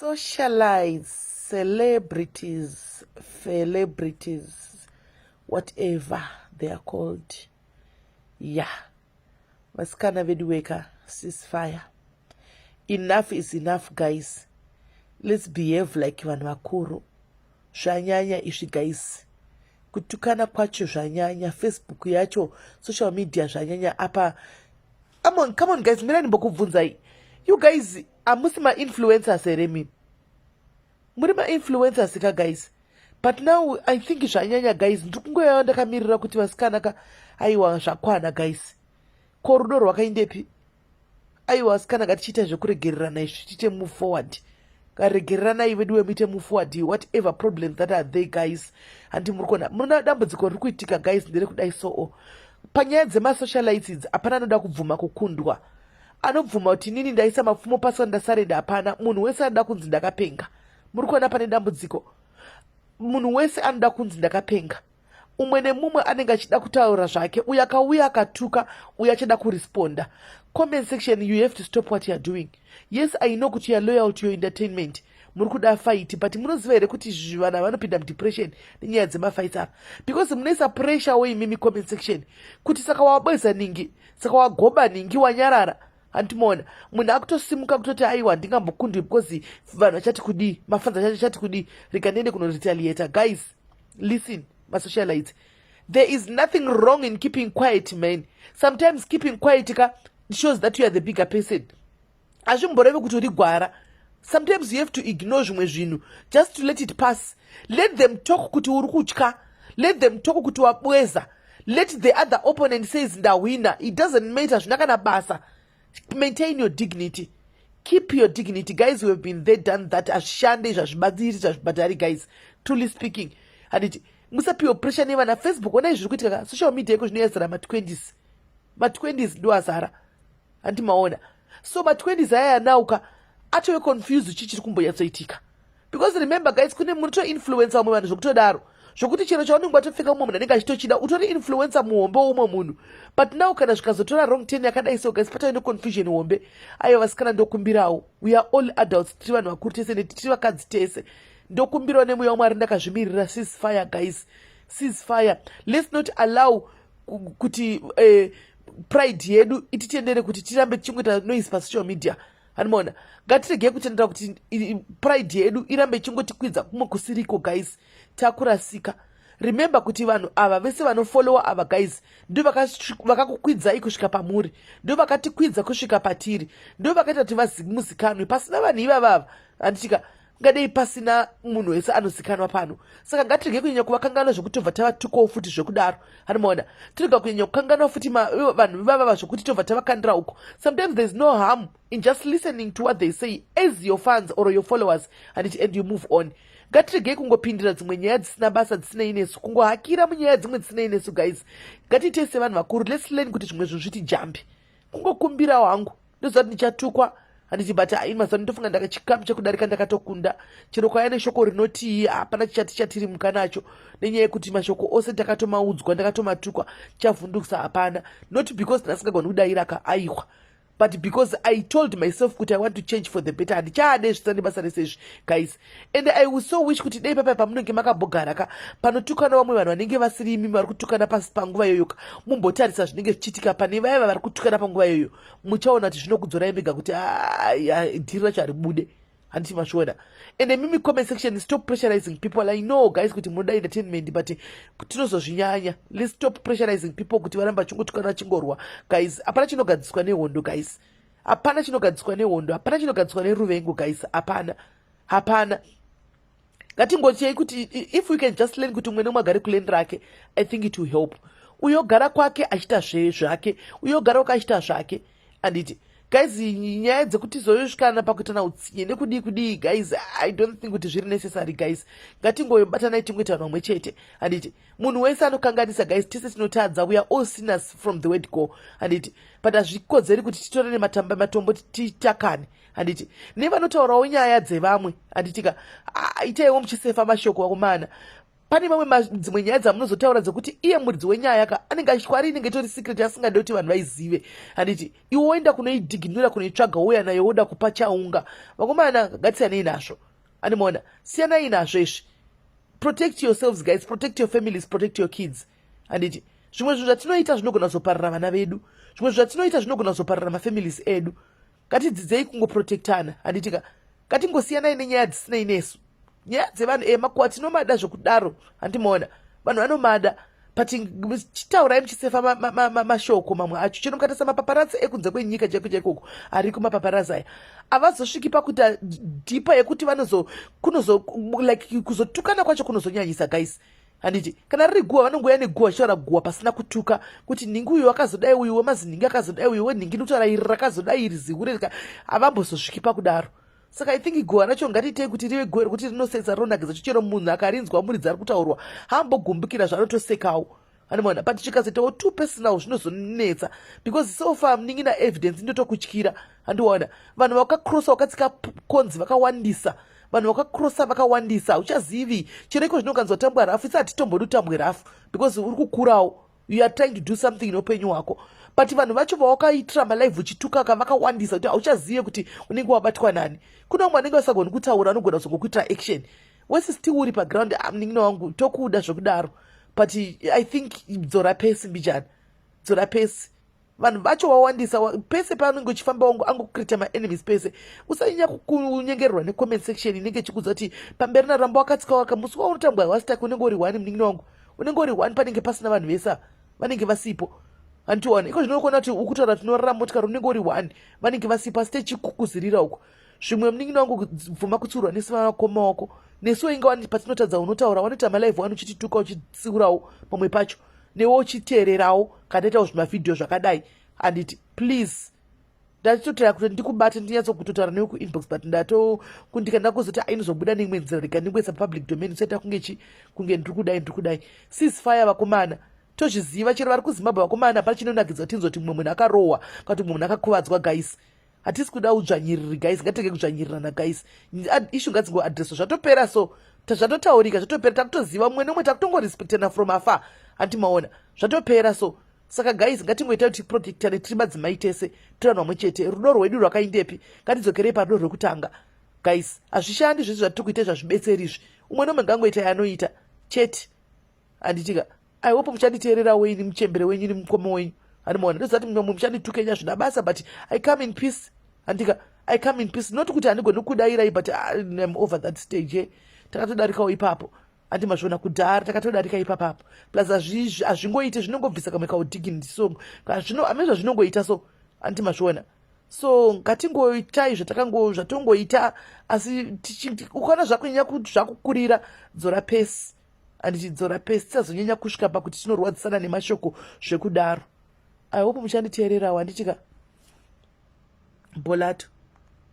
Socialites, celebrities, celebrities, whatever they are called. Yeah. Vasikana vedu weka, ceasefire. Enough is enough, guys. Let's behave like vanhu vakuru. Zvanyanya izvi, guys. Kutukana kwacho zvanyanya, Facebook yacho, social media zvanyanya apa. Come on, come on, guys, mirani mbokubvunzai. You guys, hamusi ma-influencers here mimi? Muri ma-influencers ka, guys? But now I think zvanyanya, guys. Ndiri kungoyava ndakamirira kuti vasikana ka, aiwa, zvakwana, guys. Ko rudo rwakaindepi? Aiwa, vasikana, ngatichiita zvekuregererana izvi, tiite move forward. Karegereranai veduwe, muite move forward, whatever problems that are there, guys. Handi muri kuona muna dambudziko riri kuitika, guys, nderekudai. Soo panyaya dzemasocialites idzi, hapana anoda kubvuma kukundwa, anobvuma kuti inini ndaisa mapfumo pasi, ndasarenda. Hapana. Munhu wese anoda kunzi ndakapenga. Muri kuona pane dambudziko? Munhu wese anoda kunzi ndakapenga. Umwe nemumwe anenge achida kutaura zvake. Uyo akauya akatuka, uyo achida kuresponda. Comment section, you have to stop what you are doing. Yes, I know kuti you are loyal to your entertainment, muri kuda fight, but munoziva here kuti vanhu vanopinda mudepression nenyaya dzemafights apa? Because munoisa pressure wo imimi, comment section, kuti saka wabweza ningi, saka wagoba ningi, wanyarara. Handimoona munhu akutosimuka kutoti, "Aiwa, ndingambokundwi because vanhu vachati kudii, mafans achati kudii, rega ndiende kunoretaliata." Guys, listen, masocialites, there is nothing wrong in keeping quiet, man. Sometimes keeping quiet ka shows that you are the bigger person. Hazvimborevi kuti uri gwara. Sometimes you have to ignore zvimwe zvinhu just to let it pass. Let them talk kuti uri kutya. Let them talk kuti wabweza. Let the other opponent says, "Ndahwina." It doesn't matter, zvina kana basa. Maintain your dignity, keep your dignity, guys. We have been there, done that. Hazvishande izvo, hazvibatsiri, zvazvibhadhari, guys. Truly speaking, handiti musapiwe pressure nevana Facebook. Onai zviri kuitika ka, social media iko zvinoyazara ma20s. Ma20s ndo azara, handi maona? So ma20s aya anauka atove confused, chii chiri kumbonyatsoitika? Because remember, guys, kune munotoinfluensa vamwe vanhu zvokutodaro, zvokuti chero chaunenge watopfeka, umwe munhu anenge achitochida. Utori influencer muhombe woumwe munhu. But now kana zvikazotora wrong turn yakadai so, guys, patave neconfusion hombe. Aiwa, vasikana, ndokumbirawo. We are all adults, tiri vanhu vakuru tese, neti tiri vakadzi tese. Ndokumbirawo nemweya waMwari, ndakazvimirira. Ceasefire, guys, ceasefire. Let's not allow kuti pride yedu ititendere kuti tirambe tichingoita noise pasocial media. Handimaona? Ngatiregei kutendera kuti pride yedu irambe ichingotikwidza kumwe kusiriko. Guys, takurasika. Remember kuti vanhu ava vese vanofollowa ava, guys, ndo vakakukwidzai kusvika pamuri, ndo vakatikwidza kusvika patiri, ndo vakaita kuti vamuzikanwe. Pasina vanhu ivavava, handitika, ngadei pasina munhu wese anozikanwa pano. Saka ngatirege kunyanya kuvakanganwa zvekuti tobva tavatukawo futi zvekudaro. Hanimaona? Tirega kunyanya kukanganwa futi vanhu ivavava zvokuti tobva tavakandira uko. Sometimes there is no harm in just listening to what they say as your fans or your followers, handiti, and you move on. Ngatiregei kungopindira dzimwe nyaya dzisina basa, dzisinei nesu, kungohakira munyaya dzimwe dzisinei nesu. Guys, ngatiitei sevanhu vakuru. Let's learn kuti zvimwe zvinhu zviti jambi. Kungokumbirawo hangu, ndoziva kuti ndichatukwa, handiti, but ini mazuva ndofunga ndakachikamu chekudarika ndakatokunda. Chero kwaya neshoko rinotii, hapana chichati chatirimuka nacho, nenyaya yekuti mashoko ose ndakatomaudzwa, ndakatomatukwa. Chavhundukisa hapana, not because ndasingagoni kudayiraka, aiwa, but because I told myself kuti I want to change for the better. Handichaade zvisina nebasa rese izvi, guys. And I will so wish kuti dai papa pamunenge makambogara ka, panotukana vamwe vanhu vanenge vasiri imi vari kutukana pasi panguva iyoyoka, mumbotarisa zvinenge zvichiitika pane vaiva vari kutukana panguva iyoyo. Muchaona kuti zvinokudzorai mega kuti dhiri racho haribude. Handiti mazviona? And mimi, comment section, stop pressurizing people. I know, guys, kuti munoda entertainment, but tinozozvinyanya. Let's stop pressurizing people kuti varamba vachingotukana, vachingorwa. Guys, hapana chinogadziswa nehondo. Guys, hapana chinogadziswa nehondo, hapana chinogadziswa neruvengo. Guys, hapana, hapana. Ngatingochei kuti if we can just learn kuti umwe nemumwe agare kulane rake, I think it will help. Uyo gara kwake achiita zvake, uyo gara kwake achiita zvake, handiti? Guys, nyaya dzekuti zoyosvikana pakuitana utsinye nekudii kudii, guys, I don't think kuti zviri necessary. Guys, ngatingobatanai, tingoita vanhu vamwe chete, handiti? Munhu wese anokanganisa, guys. Tese tinotadza. We are all sinners from the word go, handiti? But hazvikodzeri kuti titorane matamba matombo titakane, handiti? Nevanotaurawo nyaya dzevamwe, handitika, itaiwo muchisefa mashoko akomana. Pane mamwe dzimwe nyaya dzamunozotaura dzekuti iye muridzi wenyaya ka anenge achikwari, inenge itori secret asingade kuti vanhu vaizive, handiti? Iwe woenda kunoidhiginura, kunoitsvaga, wouya nayo, woda kupa chaunga. Vakomana, ngatiyanei nazvo, animaona? Siyanai nazvo izvi. Protect yourselves, guys. Protect your families, protect your kids, handiti? Zvimwe zvinhu zvatinoita zvinogona kuzoparira vana vedu, zvimwe zvinhu zvatinoita zvinogona kuzoparira mafamilies edu. Ngatidzidzei kungoprotectana, handiti ka? Ngatingosiyanai nenyaya dzisinei nesu, nyaya dzevanhu. Makuwa tinomada zvekudaro, handimaona? Vanhu vanomada, but chitaurai muchisefa mashoko mamwe acho. Chero mukatarisa mapaparazzi ekunze kwenyika chaiko chaikoko ariko, mapaparazzi aya havazosviki pakuita deeper yekuti vanozo kunozo like kuzotukana kwacho kunozonyanyisa, guys, handiti? Kana riri guwa, vanongoya neguwa, chitaura guwa pasina kutuka kuti nhingi uyu akazodai, uyu wemazinhingi akazodai, uyu wenhingi nokutaura iri rakazodai, iri zihure. Havambozosviki pakudaro. Saka I think guwa racho ngatiitei kuti rive guwa rekuti rinosetsa, rinonakidza. Chero munhu akarinzwa muridzi ari kutaurwa haambogumbukira, zvaanotosekawo, anomaona? But chikazoitawo too personal zvinozonetsa, because so far muningi evidence ndotokutyira, handiwaona? Vanhu vakakrosa, vakatsika konzi vakawandisa, vanhu vakakrosa vakawandisa, hauchazivi. Chero iko zvino ukanzwa tambwa rafu, isi hatitombodi kutambwe rafu because uri kukurawo, you are trying to do something neupenyu hwako, but vanhu vacho vawakaitira malive uchitukaka vakawandisa kuti hauchazive kuti unenge wabatwa nani. Kuna umwe anenge vasagoni kutaura, anogona kuzongokuitira action wese still uri paground. Ah, munin'ina wangu, tokuda zvekudaro, but I think dzora pesi mbijana, dzora pesi. Vanhu vacho wawandisa. Pese paanenge uchifamba wangu angocreata maenemies pese. Usanyanya kunyengererwa necomment section inenge ichikudza kuti pamberi naramba wakatsika waka. Musi waunotambwa wastaki unenge uri one, munin'ina wangu, unenge uri one. Panenge pasina vanhu vese, vanenge vasipo, handiwana? Iko zvinokuona kuti ukutaura tinorara motikari, unenge uri one, vanenge vasipo, asi techikukuzirira uko. Zvimwe, munin'ina wangu, bvuma kutsiurwa nesu vakoma wako. Nesuwo inga wani patinotadza unotaura, wanoita malive wani uchitituka, uchitsiurawo pamwe pacho, newe uchiteererawo kana taitawo zvimavhidhiyo zvakadai, handiti? Please, ndachitotaura kuti ndikubate, ndinyatsokutotaura newe kuinbox, but ndatokundika, ndakuzoti ainozobuda neimwe nzira, rega ndingoisa public domain, usaita kunge chi kunge ndiri kudai, ndiri kudai. Ceasefire, vakomana, tozviziva. Chero vari kuZimbabwe, vakomana, hapana chinonakidza tinzoti mumwe munhu akarohwa kana kuti mumwe munhu akakuvadzwa. Guys, hatisi kuda udzvanyiriri, guys. Ngatitenge kudzvanyirirana, guys. Issue ngadzingoaddresswa, zvatopera. So zvatotaurika, zvatopera, takutoziva mumwe nomwe, takutongorespectana from afar, handimaona? Zvatopera. So saka guys, ngatingoita kuti protectane. Tiri madzimai tese, tiri vanhu vamwe chete. Rudo rwedu rwakaindepi? Ngatidzokerei parudo rwekutanga, guys. Hazvishandi zvese zvatiri kuita, zvazvibetseri izvi. Umwe nomwe ngangoita yaanoita chete, handitika? I hope muchanditeererawo ini muchembere wenyu nemukoma wenyu, handimaona? Ndozati mumwe muchanditukenya, zvina basa, but I come in peace, handika? I come in peace. Not kuti handigoni kudayirai, but I'm over that stage. Takatodarikawo ipapo, handi mazviona? Kudhara takatodarika ipapapo. Plus hazvingoiti, zvinongobvisa kamwe kaudignity, so hamene zvazvinongoita so, handi mazviona? So ngatingoitai zvatongoita, asi ukaona zvakunyanya zvakukurira, dzora pesi, handiti? Dzora pesi, tisazonyanya kusvika pakuti tinorwadzisana nemashoko zvekudaro. I hope muchanditeererawo, handitika? Bolato.